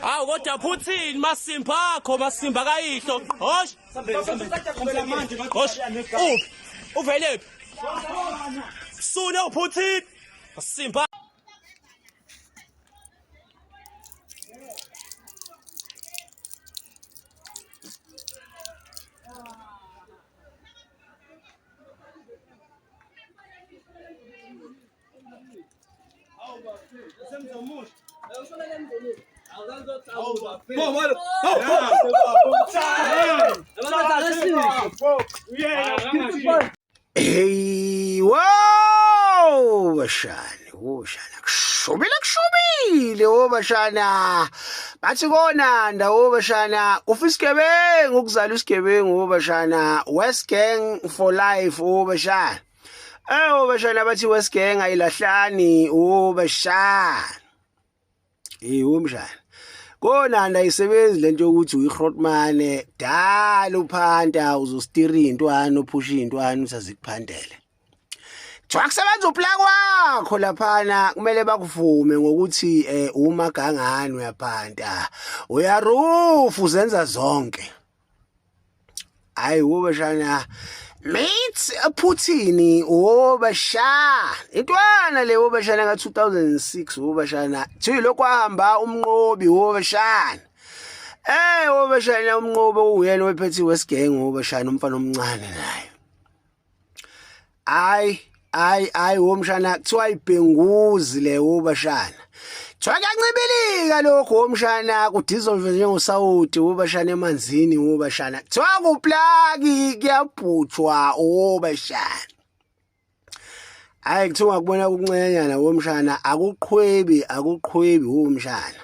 Hawu kodwa Putin masimba akho masimba kayihlo. Hosh. Hosh. Uphi? Uvelephi? Sune uPutin. Masimba. Hey, wow, bashana, woshana, kushubile kushubile, wo bashana. Bathi kona ndawo bashana, ufa isigebengu ukuzala isigebengu wo bashana, West Gang for life wo bashana. Eh wo bashana bathi West Gang ayilahlani wo bashana. Hey umshana. Kona ayisebenzi lento yokuthi uyihrotmane dala uphanta uzostira intwana uphusha intwana usazikuphandele. Kuthiwa kusebenza uplak wakho laphana kumele bakuvume ngokuthi eh uma gangani uyaphanta. Uyarufu uzenza zonke. Hayi wobashana Meet Putin wobashana. Intwana le wobashana ka 2006 wobashana. Thi lokwahamba umnqobi wobashana. Eh wobashana umnqobi uyena wephethe West Gang wobashana umfana omncane naye. Hayi hayi hayi womshana kuthiwa ibhenguzi le wobashana. Kuthiwa kuyancibilika lokho womshana kudissolve njengosawoti wobashana emanzini wobashana. Kuthiwa kuplaki kuyabhutshwa wobashana. Hayi kuthiwa kubona kuncanyana womshana akuqhwebi akuqhwebi womshana.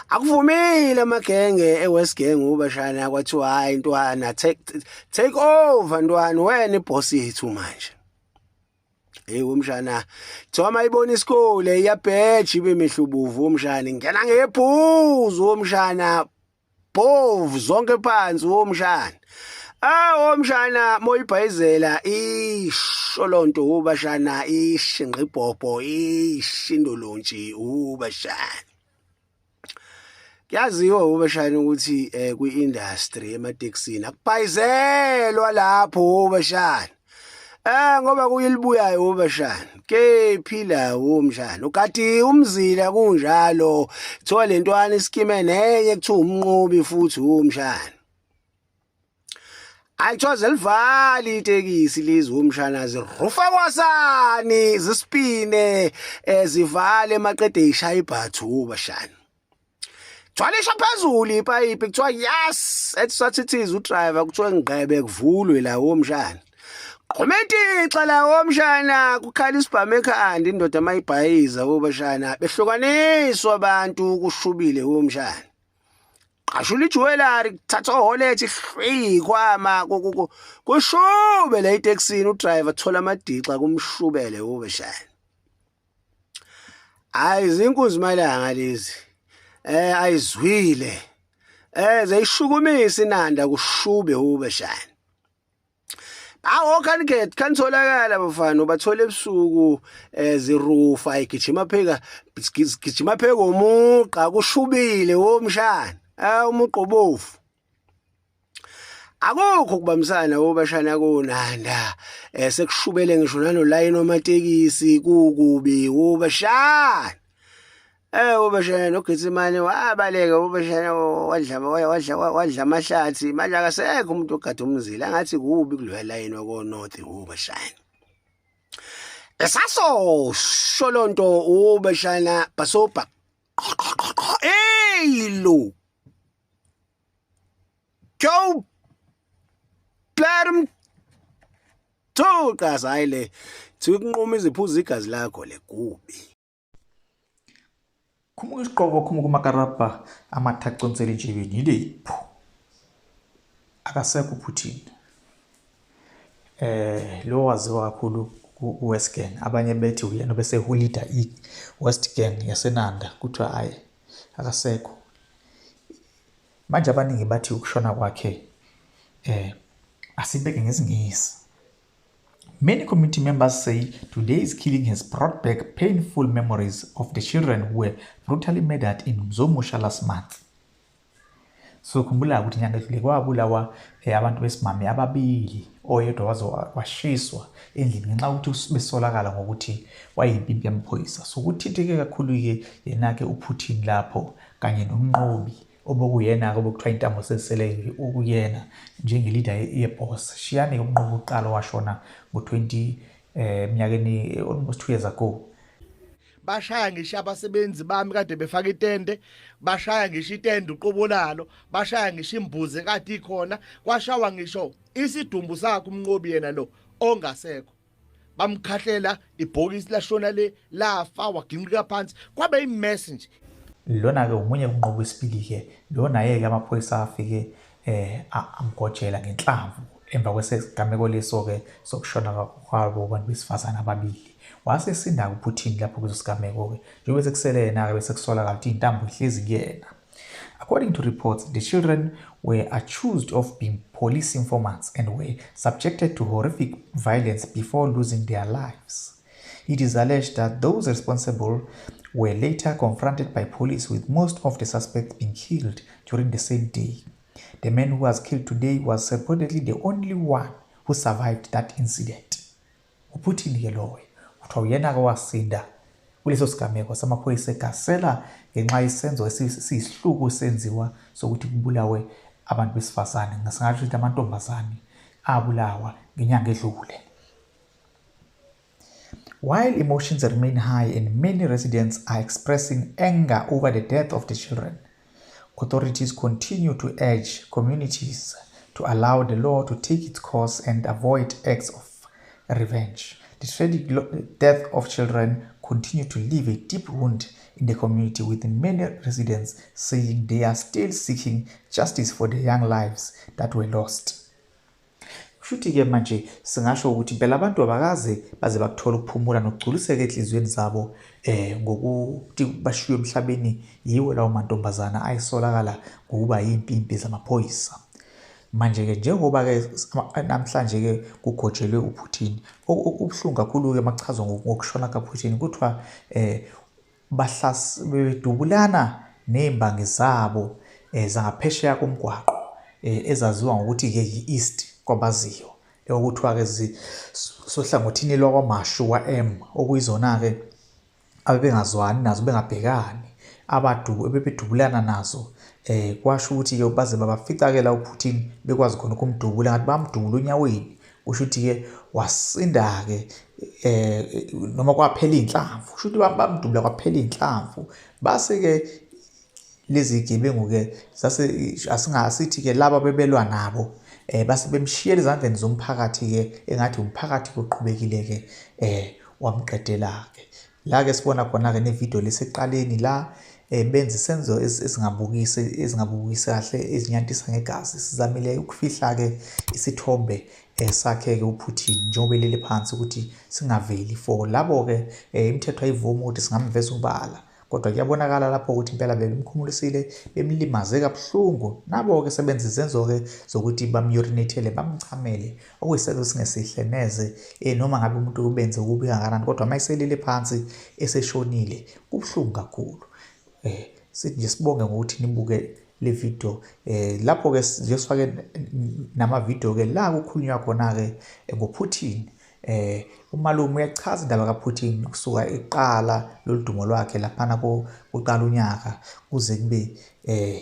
Akuvumile amagenge eWest Gang wobashana kwathiwa hayi ntwana take over ntwana wena iboss yethu manje. Hey umshana kuthiwa mayibona isikole iyabheja ibe mehlubuvu umshana ingena ngebhuzu umshana bovu zonke phansi womshana. Ah womshana moyibhayizela isho lonto ubashana ishinqibhobho ishindolontshi ubashana. Kuyaziwa ubashana ukuthi eh kwi-industry ematekisini akubhayizelwa lapho ubashana. Eh ngoba kuyilibuyayo ubashana. Kephi la umshana? Ukati umzila kunjalo. Kuthiwa lentwana iskime nenye kuthiwa umnqobi futhi umshana. Ayithiwa zelivali itekisi lizwe umshana zirufa kwasani zispine zivale maqede ishaya ibhathu ubashana. Gcwalisha phezulu ipayipi kuthiwa yes ethi sathithiza udriver kuthiwa ngqebe kuvulwe la womshana. Qhumetixa la womshana kukhala isibhamu ekhanda indoda mayibhayiza wobashana behlukaniswa abantu kushubile womshana. Qashula ijewelry kuthatha oholethi hlwikwama kushube la etekisini udriver thola amadixa kumshubele wobashana. Hayi izinkunzi malanga lezi. Eh ayizwile. Eh zayishukumisa inanda kushube ubeshana. Awu kaniket kanitholakala bafana ubathola ebusuku eh zirufa igijima pheka gijima pheka umugqa kushubile womshana. Eh umugqa obovu. Akukho ukubambisana obashana konanda eh sekushubele ngisho nanolayini wamatekisi kukubi ubashana eh ubashana noGetsemane wabaleka ubashana wadla wadla wadla amahlathi manje akasekho umuntu ogada umzila angathi kubi kuloya layini wako North ubashana esaso sholonto ubashana basoba hey lo Joe Platinum Thuqa hayi le thiwa kunquma iziphuzo igazi lakho le kubi. Khumuka isiqoko khumuka umakarabha amathe aconsela entshebeni yile phu. Akasekho uPutin. Eh lo waziwa kakhulu ku-West Gang abanye bethi uyena bese leader i-West Gang yaseNanda kuthiwa hayi akasekho. Manje abaningi bathi ukushona kwakhe eh asibeke ngesiNgisi. Many community members say today's killing has brought back painful memories of the children who were brutally murdered in Mzomusha last month. Sizokhumbula ukuthi inyanga edlule kwabulawa abantu besimame ababili, oyedwa waze washiswa endlini ngenxa yokuthi besolakala ngokuthi wayeyimpimpi yamaphoyisa. So kuthinteke kakhulu-ke yena-ke uPutin lapho kanye noMnqobi obekuyena-ke obekuthiwa intambo sezisele ukuyena njenge-leader ye-boss. Shiyani-ke uMnqobi uqala washona ngo-20 eminyakeni almost 2 years ago. Bashaya ngisho abasebenzi bami kade befaka itende, bashaya ngisho itende uqobo lalo, bashaya ngisho imbuzi kade ikhona, kwashawa ngisho isidumbu sakhe uMnqobi yena lo ongasekho. Bamkhahlela ibhokisi lashona le, lafa, waginqika phansi, kwabe imess nje. Lona-ke omunye uMnqobi wesibili-ke lo, naye-ke amaphoyisa afike amgojela ngenhlamvu emva kwesigameko leso-ke sokushona kwabo bantu besifazane ababili. Wasesinda uPutin lapho kuleso sigameko-ke, njengoba sekusele yena-ke bese kusolakala ukuthi iy'ntambo ihlezi kuyena. According to reports, the children were accused of being police informants and were subjected to horrific violence before losing their lives. It is alleged that those responsible were later confronted by police, with most of the suspects being killed during the same day. The man who was killed today was reportedly the only one who survived that incident. uPutin-ke loyo kuthiwa uyena-ke wasinda kuleso sigameko samaphoyisa egasela ngenxa yesenzo esiyisihluku senziwa sokuthi kubulawe abantu besifazane, singasho ukuthi amantombazane abulawa ngenyanga edlule. While emotions remain high and many residents are expressing anger over the death of the children, authorities continue to urge communities to allow the law to take its course and avoid acts of revenge. The tragic death of children continue to leave a deep wound in the community, with many residents saying they are still seeking justice for the young lives that were lost. Kushuthi-ke manje singasho ukuthi impela abantu abakaze baze bakuthola ukuphumula nokugculiseka enhliziyweni zabo ngokuthi bashiywe emhlabeni yiwo lawo mantombazana ayisolakala ngokuba yimpimpi zamaphoyisa. Manje-ke njengoba-ke namhlanje-ke kugotshelwe uPutin, ubuhlungu kakhulu-ke makuchazwa ngokushona kaPutin, kuthiwa bedubulana nezimbangi zabo zangaphesheya komgwaqo ezaziwa ngokuthi-ke yi-East kwabaziyo, okuthiwa-ke sohlangothini lwakwaMashu wa-M, okuyizona-ke abebengazwani nazo, bengabhekani, abadu ebebedubulana nazo. Kwasho ukuthi-ke baze babafica-ke la uPutin, bekwazi khona ukumdubula, ngathi bamdubula onyaweni. Kusho ukuthi-ke wasinda-ke noma kwaphela iy'nhlamvu, kusho ukuthi bamdubula kwaphela iy'nhlamvu. Base-ke lezi gebengu-ke zase asingasithi-ke laba bebelwa nabo base bemshiyela ezandleni zomphakathi-ke, engathi umphakathi oqhubekile-ke wamqedela-ke. La-ke sibona khona-ke nevidiyo leseqaleni la benza isenzo esingabukisi, ezingabukisi kahle, ezinyantisa ngegazi. Sizamile ukufihla-ke isithombe sakhe-ke uPutin njengoba elele phansi ukuthi singaveli for labo-ke imithetho ayivumi ukuthi singamveza ubala, kodwa kuyabonakala lapho ukuthi impela bebemkhumulisile, bemlimaze kabuhlungu. Nabo-ke sebenza izenzo-ke zokuthi bam-urinate-ele, bamchamele, okuyisenzo esingesihle neze noma ngabe umuntu ubenze kubi kangakanani, kodwa uma eselele phansi eseshonile kubuhlungu kakhulu. Sithi nje sibonge ngokuthi nibuke le video. Lapho ke nje sifake nama video ke la kukhulunywa khona ke ngoPutin. Umalume uyachaza indaba kaPutin kusuka eqala lolu dumo lwakhe laphana kuqala unyaka kuze kube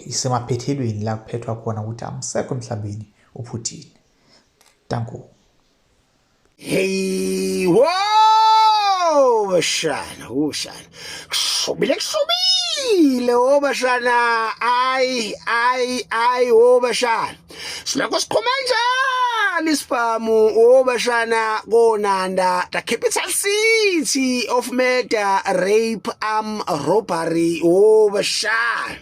isemaphethelweni la kuphethwa khona ukuthi amsekho emhlabeni uPutin. Danko. Hey, whoa, bashana, ushana. Kushubile, kushubile, oh bashana. Ay, ay, ay, oh bashana. Silokho siqhuma njani isibhamu, oh bashana, koNanda, the capital city of murder, rape, arm robbery, oh bashana.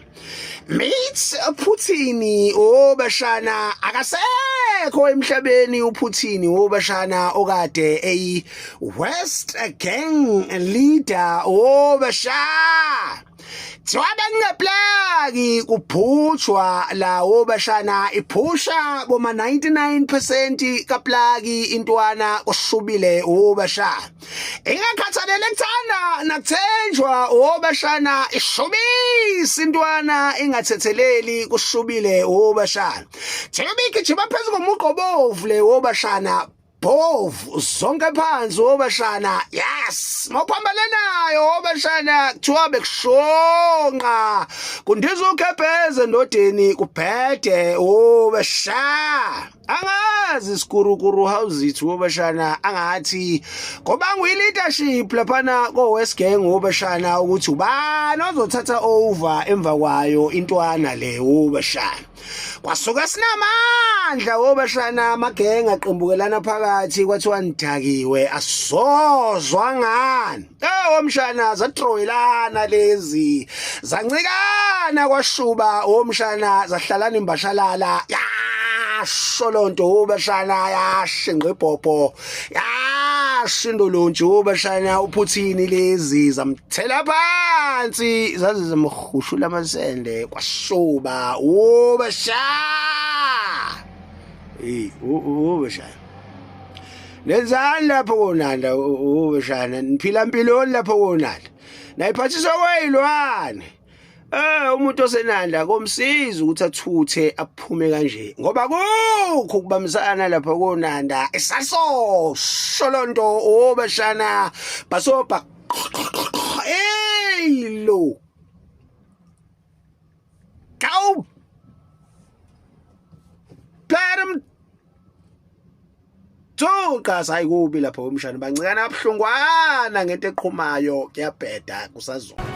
Meet Putin, oh bashana, akasekho emhlabeni uPutin, oh bashana, okade eyi West Gang leader, oh bashana. Kuthiwa bengingeplaki kuphutshwa lawo bashana iphusha boma 99% kaplaki intwana kushubile ubashana. Ingakhathalele kuthanda nakuthenjwa ubashana ishubisa intwana ingathetheleli kushubile ubashana. Kuthiwa igijima phezu komuqobovu le wobashana bovu zonke phansi wobashana yes mawuphambane nayo wobashana kuthiwa bekushonqa kundiza ukhepheze ndodeni kubhede wobashana angazi sikurukuru how's it wobashana angathi ngoba ngiyi-leadership laphana ko-west gang wobashana ukuthi ubani ozothatha over emva kwayo intwana le wobashana Kwasuka sinamandla obashana amagenge aqembukelana phakathi kwathiwa nidakiwe asozwa ngani. Eh omshana zatrowelana lezi zancikana kwashuba omshana zahlalana imbashalala yasho lonto obashana yashinqa ibhobho yashindo lonje obashana uphuthini lezi zamthela phansi zaze zamhushula amasende kwashuba ubasha hey ubasha nenzani lapho konanda ubashana niphila mpiloni lapho konanda nayiphathiswa kweyilwane Eh umuntu osenandla komsiza ukuthi athuthe aphume kanje ngoba kukho ukubambisana lapha konanda isaso sholonto obashana basobha hey lo Go Platinum Thuqa sayikubi lapho umshana bancikana kabuhlungwana ngento eqhumayo kuyabheda kusazona.